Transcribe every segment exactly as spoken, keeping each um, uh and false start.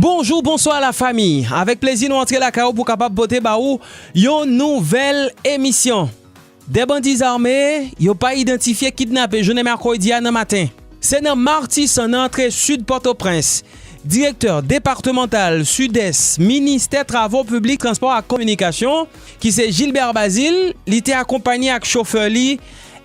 Bonjou, bonswa la fami. Avèk plezi nou antre lakay ou pou kapab pote ba ou yon nouvèl emisyon. De bandi zame, yo pa idantifye, kidnape jounen mèkredi a nan maten. Se nan Matisan, nan antre sid Pòtoprens. Direktè depatmantal Sidès, Ministè Travo Piblik, Transpò ak Kominikasyon, ki se Gilbert Bazile, li te akonpanye ak chofè li,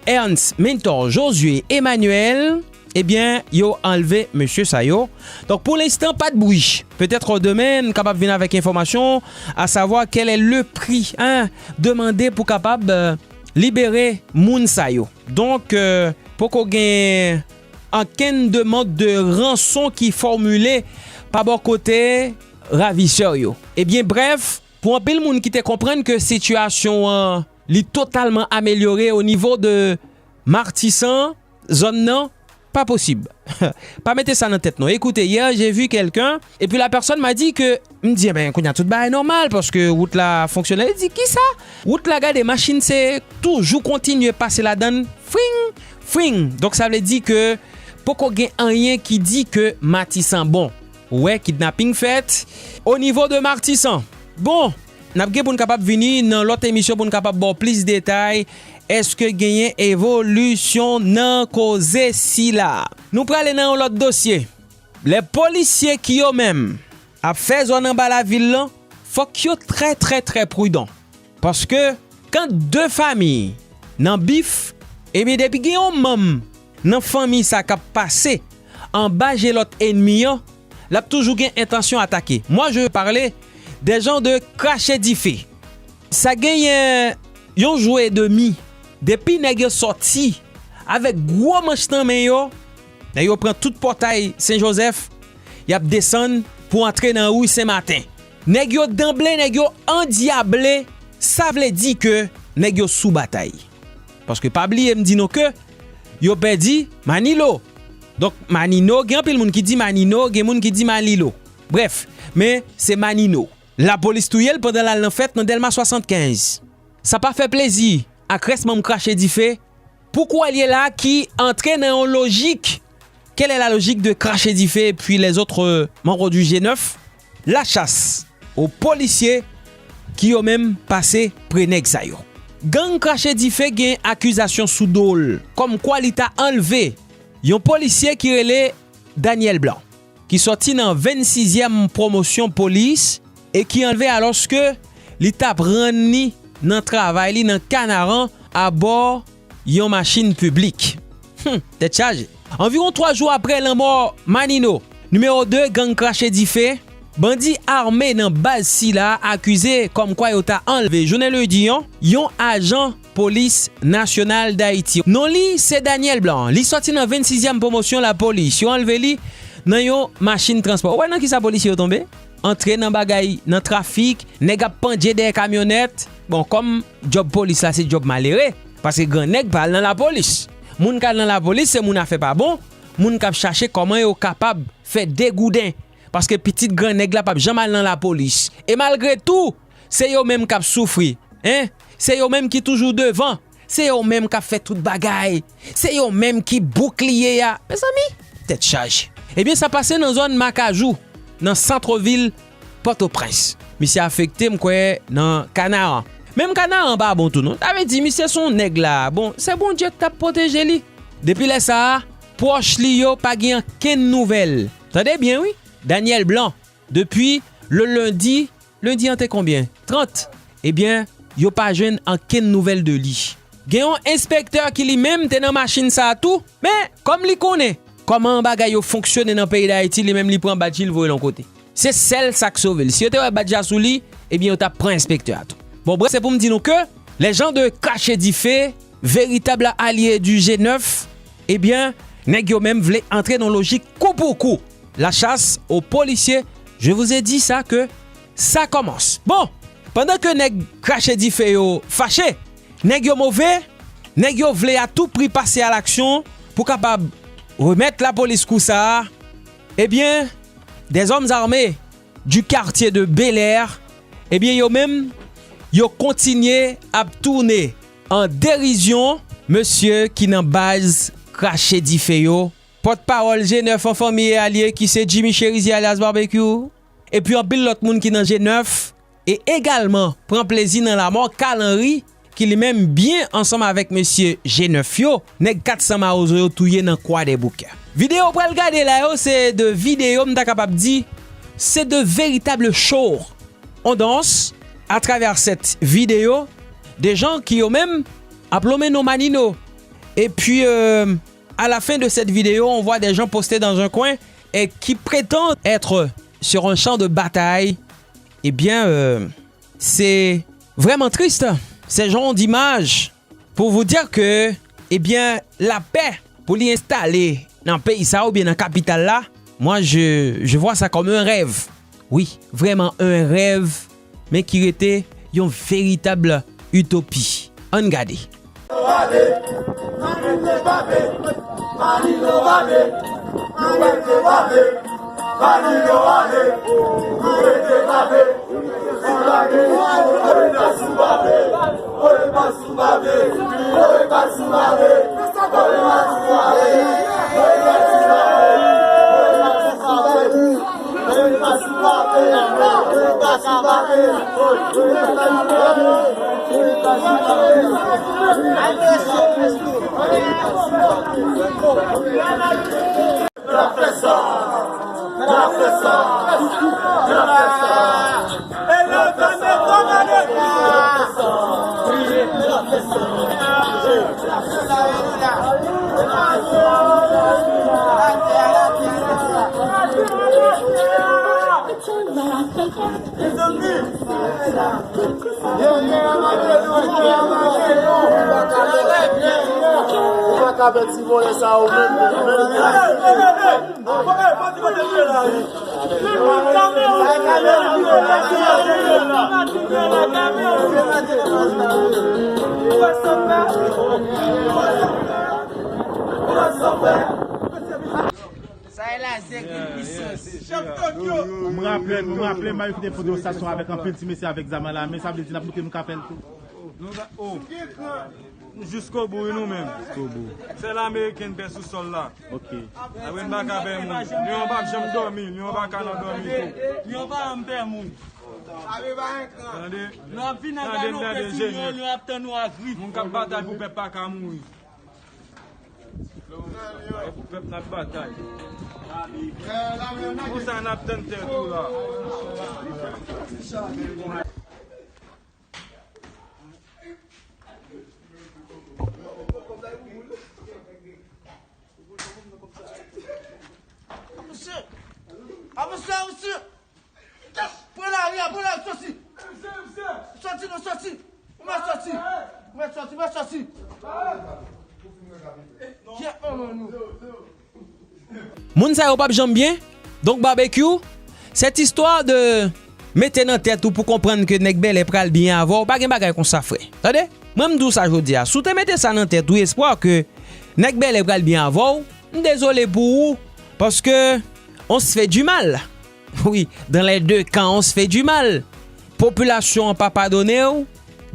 Ernst Mentor Josué Emmanuel, ebyen, yo anlve mesye sa yo. Donk, pou lenstan, pa de bri. Petèt demen, n kapab vin avèk enfòmasyon, à savoir quel est le prix, hein, demande pou kapab, euh, libere moun sa yo. Donk, euh, poko gen ankenn demann de ranson ki fòmile pa bò kote ravisè yo. Ebyen, brèf, pou anpil moun ki te konprann ke sitiyasyon an, li totalman amelyore o nivo de Matisan, zòn nan, pa posib. Pa mete sa nan tèt nou. Écoutez, hier, j'ai vu quelqu'un, et puis la personne m'a dit que, m di, "Enben, kounye a tout bagay nòmal, paske wout la fonksyonèl." Li di, "Kisa?" Wout la, gade, machin se toujou kontinye pase ladann, fring, fring. Donk, sa vle di ke poko gen anyen ki di ke Matisan bon. Ou wè, kidnaping fèt o nivo de Matisan. Bon, n ap gen pou n kapab vini nan lòt emisyon pou n kapab ba w plis detay. Èske genyen evolisyon nan koze sila? Nou prale nan yon lòt dosye. Lè polisye ki yo menm ap fè zòn anba lavil lan, fòk yo trè, trè, trè pridan. Paske kan de fami nan bif, ebyen, depi gen yon manm nan fanmi sa k ap pase anba je lòt ènmi an, l ap toujou gen entansyon atake. Moi, je veux parler des gens de cracher dife. Sa genyen yon jou edmi, depi nèg yo sòti avèk gwo manch nan men yo, nèg yo pran tout pòtay Sen Jozèf, y ap desann pou antre nan ri Sen Maten. Nèg yo danble, nèg yo andyable, sa vle di ke nèg yo sou batay. Paske pa bliye m di nou ke yo pèdi Manilo. Donk, Manino, gen anpil moun ki di Manino, gen moun ki di Manilo. Brèf, men se Manino. Lapolis touye l pandan l al nan fèt nan Dèlma swasannkenz. Sa pa fè plezi ak rès manm Krache Dife. Pou kwè l ye la ki antre nan yon lojik. Quelle est la logique de Krache Dife et puis les autres, euh, membres du G neuf? Lachas o polisye ki yo menm pase pre nèg sa yo. Gang Krache Dife gen akizasyon sou do l, kòmkwa li ta anlve yon polisye ki rele Daniel Blanc, ki sòti nan vennsizyèm pwomosyon polis e ki anlve alòske li t ap rann li nan travay li nan Kanaran abò yon machin piblik. Hum, tèt chaje. Anviwon twa jou apre lanmò Manino, nimewo de gang Krache Dife, bandi ame nan baz sila akize kòmkwa yo ta anlve jounen ledi an yon ajan Polis Nasyonal Dayiti. Non li se Daniel Blanc. Li sòti nan vennsizyèm pwomosyon lapolis. Yo anlve li nan yon machin transpò. Ou wè nan kisa polisye yo tonbe? Antre nan bagay, nan trafik, nèg ap pandje dèyè kamyonèt. Bon, kòm djòb polis la se djòb malere, paske grannèg pa al nan lapolis. Moun k al nan lapolis se moun afè pa bon, moun k ap chache kòman yo kapab fè degouden. Paske pitit grannèg la p ap janm al nan lapolis. E malgre tou, se yo menm k ap soufri, en? Se yo menm ki toujou devan. Se yo menm k ap fè tout bagay. Se yo menm ki boukliye a. Mezanmi, tèt chaje. Ebyen, sa pase nan zòn Makajou, nan sant vil Pòtoprens. Misye afekte, m kwè, nan Kanaran. Menm Kanaran pa bon tou non. Sa vle di, misye se yon nèg la. Bon, se Bondye k t ap pwoteje li. Depi lè sa a, pwòch li yo pa gen ankenn nouvèl. Tande byen, wi. Daniel Blanc, depi le lendi, lendi an te konbyen? Trant. Ebyen, yo pa jwenn ankenn nouvèl de li. Gen yon enspektè ki li menm te nan machin sa a tou, men kòm li konnen kòman bagay yo fonksyone nan peyi Dayiti, li menm li pran badj li, l voye l yon kote. Se sèl sa k sove l. Si yo te wè badj la sou li, ebyen, yo t ap pran enspektè a tou. Bon, brèf, se pou m di nou ke les gens de Craché Dife, véritable allié du G neuf, ebyen, nèg yo menm vle antre nan lojik kou pou kou. La chasse aux policiers, je vous ai dit ça que ça commence. Bon, pandan ke nèg Krache Dife yo fache, nèg yo move, nèg yo vle a tou pri pase a laksyon pou kapab remèt lapolis kou sa a, ebyen, des hommes armés du quartier de Bel Air, ebyen, yo menm, yo kontinye ap tounen an derizyon mesye ki nan baz Krache Dife yo. Pòtpawòl G nèf an fanmi e alye ki se Jimmy Cherizier alyas Barbecue, epi anpil lòt moun ki nan G nèf, e egalman pran plezi nan lanmò Carl Henry, ki li menm byen ansanm avèk mesye G nèf yo, nèg kat san Mawozo yo touye nan Kwadèboukè. Videyo w pral gade la yo, se de videyo, m ta kapab di, se de veritab show. On danse à travers cette vidéo des gens qui eux-mêmes appelons non Manino. Et puis, euh, à la fin de cette vidéo, on voit des gens postés dans un coin et qui prétendent être sur un champ de bataille. Eh bien, euh, c'est vraiment triste. Ces gens ont d'image pour vous dire que, eh bien, la paix pour li installer dans le pays ça ou bien dans la capitale là, moi je, je vois ça comme un rêve. Oui, vraiment un rêve, mais qui était une véritable utopie. Ann gade. Sa e la, se grenn pisans. M raple, m raple, m al kite foto sa sou avèk anpil ti mesye avèk zam nan la, men sa vle di n ap montre nou ka fè l tou. Nou ta, oh. Jiskobou, wi, nou menm. Jiskobou. Sèl ameriken pè sou sòl la. Ok. Apre n pa ka pè moun. Lyon pa janm dòmi, Lyon pa ka nan dòmi tou. Lyon pa janm pè moun. Tande? Lyon ap vin nan galon pè sou Lyon, Lyon ap tann nou ak ri. Moun k ap batay pou pèp pa ka mouri. Pou pèp n ap batay. Konsa n ap tann tèt ou la. Avanse! Avanse, avanse! Pran lari a, pran lari, sòti! Sòti, non, sòti! Ou mèt sòti! Ou mèt sòti, ou mèt sòti! Kèt manman nou! Moun sa yo p ap janm byen. Donk, Babekyou, cette histoire de mete nan tèt ou pou konprann ke nèg bèlè pral byen avè w, pa gen bagay konsa, frè. Tande? Mwen, m di w sa jodi a. Si w te mete sa nan tèt ou, espwa ke nèg bèlè pral byen avè w, m dezole pou ou, paske on se fait du mal. Wi, dans les deux camps, on se fait du mal. Popilasyon an pa padone w,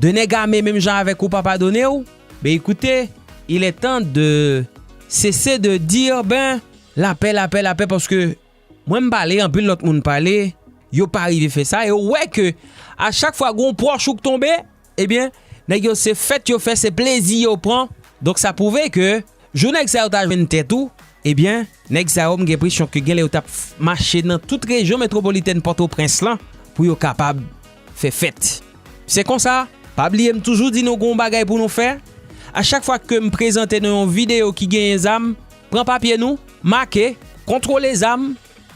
de nèg ame menm jan avèk ou pa padone w. Ben écoutez, il est temps de cesser de dire, ben, lapè, lapè, lapè, paske mwen m pale, anpil lòt moun pale, yo pa rive fè sa, e ou wè ke a chak fwa gon pwòch ou k tonbe, ebyen, nèg yo se fèt yo fè, se plezi yo pran. Donk sa pwouve ke jou nèg sa yo ta jwenn tèt ou, ebyen, nèg sa yo, m gen enpresyon ke genlè yo t ap f- mache nan tout rejyon metwopolitèn Pòtoprens lan pou yo kapab fè fèt. Se konsa, pa bliye m toujou di nou gon bagay pou nou fè. A chak fwa ke m prezante nou yon videyo ki genyen zam, pran papye nou, make, kontwole zam,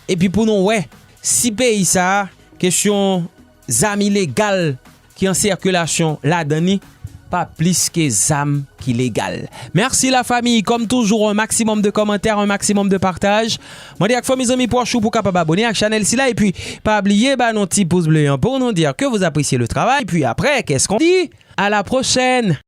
epi pou nou wè si peyi sa a, kesyon zam ilegal ki an sikilasyon ladan li, pa plis ke zam ki legal. Mèsi la famiy, comme toujours, un maximum de commentaires, un maximum de partage. Mande ak fanmi, zanmi, pwòch ou pou kapab abone ak chanèl sila. Epi, pa bliye ba nou ti pouz ble an pou nou dire que vous appréciez le travail. Puis après, qu'est-ce qu'on dit? À la prochaine!